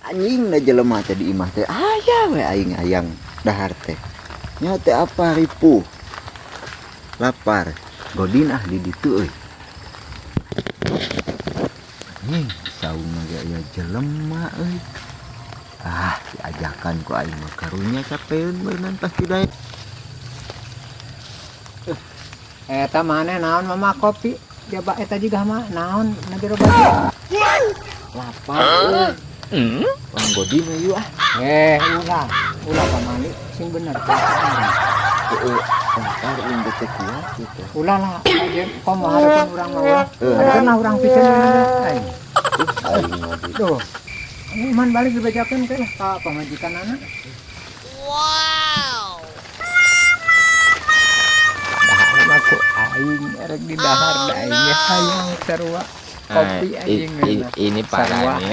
Anjing da jelema teh di imah teh aya we aing hayang dahar teh. Nya teh apa ripuh. Lapar. Godin ah di ditu euy. Anjing saung ge aya jelema euy. Ah, diajakan ku aing mah karunya capeun beunang pasti daek. Eta maneh naon mama kopi jaba eta juga mah naon na jero baju. Lapar euy. Urang godin we yuk ah. Eh, ulah. Ulah pamali sing bener. Heeh, lapar aing teh kuat gitu. Ulah lah, aja komo harapan urang mah ulah. Heeh. Hareupeun lah urang piceun aing. Aing mah di Duh. Iman balik dibacakeun teh lah ka pamajikanana. Wow. Dahar mah ku aing erek di dahar da aing ge hayang sarua kopi Ah, anjing. ini parah Sarua. nih.